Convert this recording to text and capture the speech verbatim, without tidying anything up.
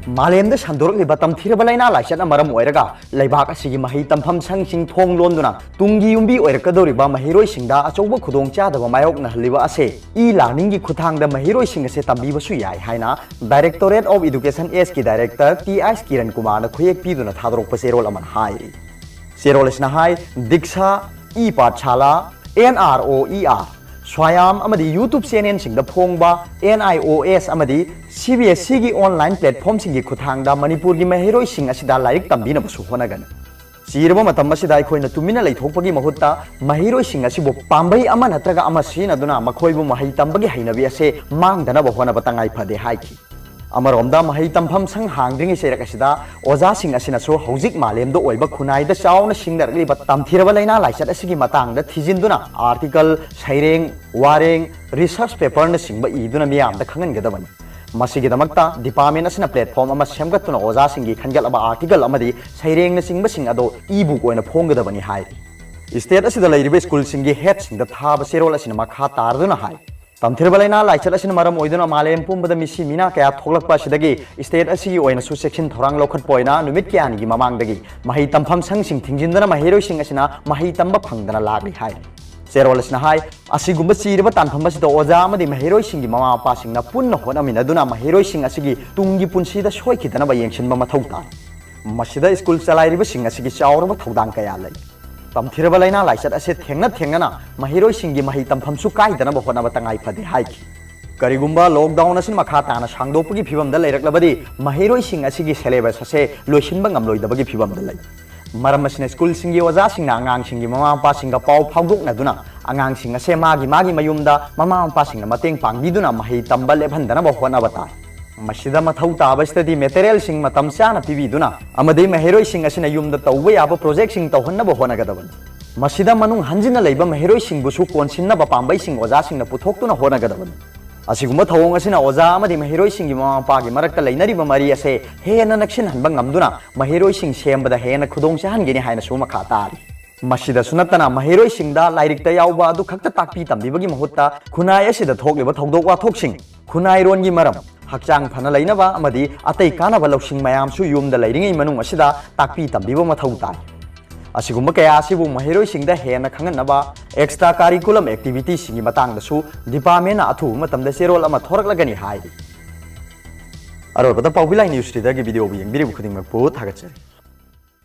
ꯃꯥꯂꯦꯝꯗ ꯁꯟꯗꯣꯔꯛꯂꯤꯕ ꯇꯝꯊꯤꯔꯕ ꯂꯥꯏꯅꯥ ꯂꯥꯏꯆꯠꯅ ꯃꯔꯝ ꯑꯣꯏꯔꯒ ꯂꯩꯕꯥꯛ ꯑꯁꯤꯒꯤ ꯃꯍꯩ ꯇꯝꯐꯝ ꯁꯪꯁꯤꯡ ꯊꯣꯡ ꯂꯣꯟꯗꯨꯅ ꯇꯨꯡꯒꯤ ꯌꯨꯝꯕꯤ ꯑꯣꯏꯔꯛꯀꯗꯧꯔꯤꯕ ꯃꯍꯩꯔꯣꯏꯁꯤꯡꯗ ꯑꯆꯧꯕ ꯈꯨꯗꯣꯡꯆꯥꯗꯕ ꯃꯥꯌꯣꯛꯅꯍꯜꯂꯤꯕ ꯑꯁꯦ e-learningꯒꯤ ꯈꯨꯠꯊꯥꯡꯗ ꯃꯍꯩꯔꯣꯏꯁꯤꯡ ꯑꯁꯦ ꯇꯝꯕꯤꯕꯁꯨ ꯌꯥꯏ ꯍꯥꯏꯅ Directorate of Education Sꯀꯤ Director ꯇꯤ ꯑꯥꯏꯁ ꯀꯤꯔꯟ ꯀꯨꯃꯥꯔꯅ ꯈꯨꯌꯦꯛ ꯄꯤꯗꯨꯅ ꯊꯥꯗꯣꯔꯛꯄ ꯆꯦꯔꯣꯜ ꯑꯃꯅ ꯍꯥꯏꯔꯤ꯫ ꯆꯦꯔꯣꯜ ꯑꯁꯤꯅ ꯍꯥꯏ, ꯗꯤꯛꯁꯥ, e-ꯄꯥꯊꯁꯥꯂꯥ, N R O E R, Swayam ꯑꯃꯗꯤ YouTube channelꯁꯤꯡꯗ ꯐꯣꯡꯕ ꯑꯦꯟ ꯑꯥꯏ ꯑꯣ ꯑꯦꯁ ꯑꯃꯗꯤ ꯁꯤ ꯕꯤ ꯑꯦꯁ ꯁꯤꯒꯤ online platformꯁꯤꯡꯒꯤ ꯈꯨꯠꯊꯥꯡꯗ ꯃꯅꯤꯄꯨꯔꯒꯤ ꯃꯍꯩꯔꯣꯏꯁꯤꯡ ꯑꯁꯤꯗ ꯂꯥꯏꯔꯤꯛ ꯇꯝꯕꯤꯅꯕꯁꯨ ꯍꯣꯠꯅꯒꯅꯤ꯫ ꯆꯤꯔꯕ ꯃꯇꯝ ꯑꯁꯤꯗ ꯑꯩꯈꯣꯏꯅ ꯇꯨꯃꯤꯟꯅ ꯂꯩꯊꯣꯛꯄꯒꯤ ꯃꯍꯨꯠꯇ ꯃꯍꯩꯔꯣꯏꯁꯤꯡ ꯑꯁꯤꯕꯨ ꯄꯥꯝꯕꯩ ꯑꯃ ꯅꯠꯇ꯭ꯔꯒ ꯑꯃ ꯁꯤꯖꯤꯟꯅꯗꯨꯅ ꯃꯈꯣꯏꯕꯨ ꯃꯍꯩ ꯇꯝꯕꯒꯤ ꯍꯩꯅꯕꯤ ꯑꯁꯦ ꯃꯥꯡꯗꯅꯕ ꯍꯣꯠꯅꯕ ꯇꯉꯥꯏ ꯐꯗꯦ ꯍꯥꯏꯈꯤ꯫ ꯑꯃꯔꯣꯝꯗ ꯃꯍꯩ ꯇꯝꯐꯝ ꯁꯪ ꯍꯥꯡꯗ꯭ꯔꯤꯉꯩ ꯆꯩꯔꯛ ꯑꯁꯤꯗ ꯑꯣꯖꯥꯁꯤꯡ ꯑꯁꯤꯅꯁꯨ ꯍꯧꯖꯤꯛ ꯃꯥꯂꯦꯝꯗ ꯑꯣꯏꯕ ꯈꯨꯟꯅꯥꯏꯗ ꯆꯥꯎꯅ ꯁꯤꯡꯅꯔꯛꯂꯤꯕ ꯇꯝꯊꯤꯔꯕ ꯂꯥꯏꯅꯥ ꯂꯥꯏꯆꯠ ꯑꯁꯤꯒꯤ ꯃꯇꯥꯡꯗ ꯊꯤꯖꯤꯟꯗꯨꯅ article, ꯁꯩꯔꯦꯡ, ꯋꯥꯔꯦꯡ, research paperꯅꯆꯤꯡꯕ ꯏꯗꯨꯅ ꯃꯤꯌꯥꯝꯗ ꯈꯪꯍꯟꯒꯗꯕꯅꯤ꯫ ꯃꯁꯤꯒꯤꯗꯃꯛꯇ department ꯑꯁꯤꯅ platform ꯑꯃ ꯁꯦꯝꯒꯠꯇꯨꯅ ꯑꯣꯖꯥꯁꯤꯡꯒꯤ ꯈꯟꯒꯠꯂꯕ article ꯑꯃꯗꯤ ꯁꯩꯔꯦꯡꯅꯆꯤꯡꯕꯁꯤꯡ ꯑꯗꯨ e-book ꯑꯣꯏꯅ ꯐꯣꯡꯒꯗꯕꯅꯤ ꯍꯥꯏꯔꯤ꯫ State ꯑꯁꯤꯗ ꯂꯩꯔꯤꯕ ꯁ꯭ꯀꯨꯜꯁꯤꯡꯒꯤ headꯁꯤꯡꯗ ꯊꯥꯕ ꯆꯦꯔꯣꯜ ꯑꯁꯤꯅ ꯃꯈꯥ ꯇꯥꯔꯗꯨꯅ ꯍꯥꯏ, ꯇꯝꯊꯤꯔꯕ ꯂꯥꯏꯅꯥ ꯂꯥꯏꯆꯠ ꯑꯁꯤꯅ ꯃꯔꯝ ꯑꯣꯏꯗꯨꯅ ꯃꯥꯂꯦꯝ ꯄꯨꯝꯕꯗ ꯃꯤꯁꯤ ꯃꯤꯅꯥ ꯀꯌꯥ ꯊꯣꯛꯂꯛꯄ ꯑꯁꯤꯗꯒꯤ state ꯑꯁꯤꯒꯤ ꯑꯣꯏꯅꯁꯨ ꯆꯦꯛꯁꯤꯟ ꯊꯧꯔꯥꯡ ꯂꯧꯈꯠꯄ ꯑꯣꯏꯅ ꯅꯨꯃꯤꯠ ꯀꯌꯥꯅꯤꯒꯤ ꯃꯃꯥꯡꯗꯒꯤ ꯃꯍꯩ ꯇꯝꯐꯝ ꯁꯪꯁꯤꯡ ꯊꯤꯡꯖꯤꯟꯗꯨꯅ ꯃꯍꯩꯔꯣꯏꯁꯤꯡ ꯑꯁꯤꯅ ꯃꯍꯩ ꯇꯝꯕ ꯐꯪꯗꯅ ꯂꯥꯛꯂꯤ ꯍꯥꯏꯔꯤ꯫ ꯆꯦꯔꯣꯜ ꯑꯁꯤꯅ ꯍꯥꯏ, ꯑꯁꯤꯒꯨꯝꯕ ꯆꯤꯔꯕ ꯇꯥꯟꯐꯝ ꯑꯁꯤꯗ ꯑꯣꯖꯥ ꯑꯃꯗꯤ ꯃꯍꯩꯔꯣꯏꯁꯤꯡꯒꯤ ꯃꯃꯥ ꯃꯄꯥꯁꯤꯡꯅ ꯄꯨꯟꯅ ꯍꯣꯠꯅꯃꯤꯟꯅꯗꯨꯅ ꯃꯍꯩꯔꯣꯏꯁꯤꯡ ꯑꯁꯤꯒꯤ ꯇꯨꯡꯒꯤ ꯄꯨꯟꯁꯤꯗ ꯁꯣꯏꯈꯤꯗꯅꯕ ꯌꯦꯡꯁꯤꯟꯕ ꯃꯊꯧ ꯇꯥꯏ꯫ ꯃꯁꯤꯗ ꯁ꯭ꯀꯨꯜ ꯆꯂꯥꯏꯔꯤꯕꯁꯤꯡ ꯑꯁꯤꯒꯤ ꯆꯥꯎꯔꯕ ꯊꯧꯗꯥꯡ ꯀꯌꯥ ꯂꯩ꯫ ꯇꯝꯊꯤꯔꯕ ꯂꯥꯏꯅꯥ ꯂꯥꯏꯆꯠ ꯑꯁꯤ ꯊꯦꯡꯅ ꯊꯦꯡꯅꯅ ꯃꯍꯩꯔꯣꯏꯁꯤꯡꯒꯤ ꯃꯍꯩ ꯇꯝꯐꯝꯁꯨ ꯀꯥꯏꯗꯅꯕ ꯍꯣꯠꯅꯕ ꯇꯉꯥꯏ ꯐꯗꯦ ꯍꯥꯏꯈꯤ꯫ ꯀꯔꯤꯒꯨꯝꯕ lockdown ꯑꯁꯤꯅ ꯃꯈꯥ ꯇꯥꯅ ꯁꯥꯡꯗꯣꯛꯄꯒꯤ ꯐꯤꯕꯝꯗ ꯂꯩꯔꯛꯂꯕꯗꯤ ꯃꯍꯩꯔꯣꯏꯁꯤꯡ ꯑꯁꯤꯒꯤ syllabus ꯑꯁꯦ ꯂꯣꯏꯁꯤꯟꯕ ꯉꯝꯂꯣꯏꯗꯕꯒꯤ ꯐꯤꯕꯝꯗ ꯂꯩ꯫ ꯃꯔꯝ ꯑꯁꯤꯅ ꯁ꯭ꯀꯨꯜꯁꯤꯡꯒꯤ ꯑꯣꯖꯥꯁꯤꯡꯅ ꯑꯉꯥꯡꯁꯤꯡꯒꯤ ꯃꯃꯥ ꯃꯄꯥꯁꯤꯡꯒ ꯄꯥꯎ ꯐꯥꯎꯗꯣꯛꯅꯗꯨꯅ ꯑꯉꯥꯡꯁꯤꯡ ꯑꯁꯦ ꯃꯥꯒꯤ ꯃꯥꯒꯤ ꯃꯌꯨꯝꯗ ꯃꯃꯥ ꯃꯄꯥꯁꯤꯡꯅ ꯃꯇꯦꯡ ꯄꯥꯡꯕꯤꯗꯨꯅ ꯃꯍꯩ ꯇꯝꯕ ꯂꯦꯞꯍꯟꯗꯅꯕ ꯍꯣꯠꯅꯕ ꯇꯥꯏ꯫ ꯃꯁꯤꯗ ꯃꯊꯧ ꯇꯥꯕ study materialꯁꯤꯡ ꯃꯇꯝ ꯆꯥꯅ ꯄꯤꯕꯤꯗꯨꯅ ꯑꯃꯗꯤ ꯃꯍꯩꯔꯣꯏꯁꯤꯡ ꯑꯁꯤꯅ ꯌꯨꯝꯗ ꯇꯧꯕ ꯌꯥꯕ projectꯁꯤꯡ ꯇꯧꯍꯟꯅꯕ ꯍꯣꯠꯅꯒꯗꯕꯅꯤ꯫ ꯃꯁꯤꯗ ꯃꯅꯨꯡ ꯍꯟꯖꯤꯟꯅ ꯂꯩꯕ ꯃꯍꯩꯔꯣꯏꯁꯤꯡꯕꯨꯁꯨ ꯀꯣꯟꯁꯤꯟꯅꯕ ꯄꯥꯝꯕꯩꯁꯤꯡ ꯑꯣꯖꯥꯁꯤꯡꯅ ꯄꯨꯊꯣꯛꯇꯨꯅ ꯍꯣꯠꯅꯒꯗꯕꯅꯤ꯫ ꯑꯁꯤꯒꯨꯝꯕ ꯊꯧꯑꯣꯡ ꯑꯁꯤꯅ ꯑꯣꯖꯥ ꯑꯃꯗꯤ ꯃꯍꯩꯔꯣꯏꯁꯤꯡꯒꯤ ꯃꯃꯥ ꯃꯄꯥꯒꯤ ꯃꯔꯛꯇ ꯂꯩꯅꯔꯤꯕ ꯃꯔꯤ ꯑꯁꯦ ꯍꯦꯟꯅ ꯅꯛꯁꯤꯟꯍꯟꯕ ꯉꯝꯗꯨꯅ ꯃꯍꯩꯔꯣꯏꯁꯤꯡ ꯁꯦꯝꯕꯗ ꯍꯦꯟꯅ ꯈꯨꯗꯣꯡ ꯆꯥꯍꯟꯒꯅꯤ ꯍꯥꯏꯅꯁꯨ ꯃꯈꯥ ꯇꯥꯔꯤ꯫ ꯃꯁꯤꯗꯁꯨ ꯅꯠꯇꯅ ꯃꯍꯩꯔꯣꯏꯁꯤꯡꯗ ꯂꯥꯏꯔꯤꯛꯇ ꯌꯥꯎꯕ ꯑꯗꯨ ꯈꯛꯇ ꯇꯥꯛꯄꯤ ꯇꯝꯕꯤꯕꯒꯤ ꯃꯍꯨꯠꯇ ꯈꯨꯟꯅꯥꯏ ꯑꯁꯤꯗ ꯊꯣꯛꯂꯤꯕ ꯊꯧꯗꯣꯛ ꯋꯥꯊꯣꯛꯁꯤꯡ, ꯈꯨꯟꯅꯥꯏꯔꯣꯟꯒꯤ ꯃꯔꯝ, ꯍꯛꯆꯥꯡ ꯐꯅ ꯂꯩꯅꯕ ꯑꯃꯗꯤ ꯑꯇꯩ ꯀꯥꯟꯅꯕ ꯂꯧꯁꯤꯡ ꯃꯌꯥꯝꯁꯨ ꯌꯨꯝꯗ ꯂꯩꯔꯤꯉꯩ ꯃꯅꯨꯡ ꯑꯁꯤꯗ ꯇꯥꯛꯄꯤ ꯇꯝꯕꯤꯕ ꯃꯊꯧ ꯇꯥꯏ꯫ ꯑꯁꯤꯒꯨꯝꯕ ꯀꯌꯥ ꯑꯁꯤꯕꯨ ꯃꯍꯩꯔꯣꯏꯁꯤꯡꯗ ꯍꯦꯟꯅ ꯈꯪꯍꯟꯅꯕ extra curriculum activity ꯁꯤꯡꯒꯤ ꯃꯇꯥꯡꯗꯁꯨ department ꯅ ꯑꯊꯨꯕ ꯃꯇꯝꯗ ꯆꯦꯔꯣꯜ ꯑꯃ ꯊꯣꯔꯛꯂꯒꯅꯤ ꯍꯥꯏꯔꯤ꯫ ꯑꯔꯣꯏꯕꯗ ꯄꯥꯎꯕꯤ ꯂꯥꯏ news reader ꯒꯤ video ꯕꯨ ꯌꯦꯡꯕꯤꯔꯤꯕ ꯈꯨꯗꯤꯡꯃꯛꯄꯨ ꯊꯥꯒꯠꯆꯔꯤ꯫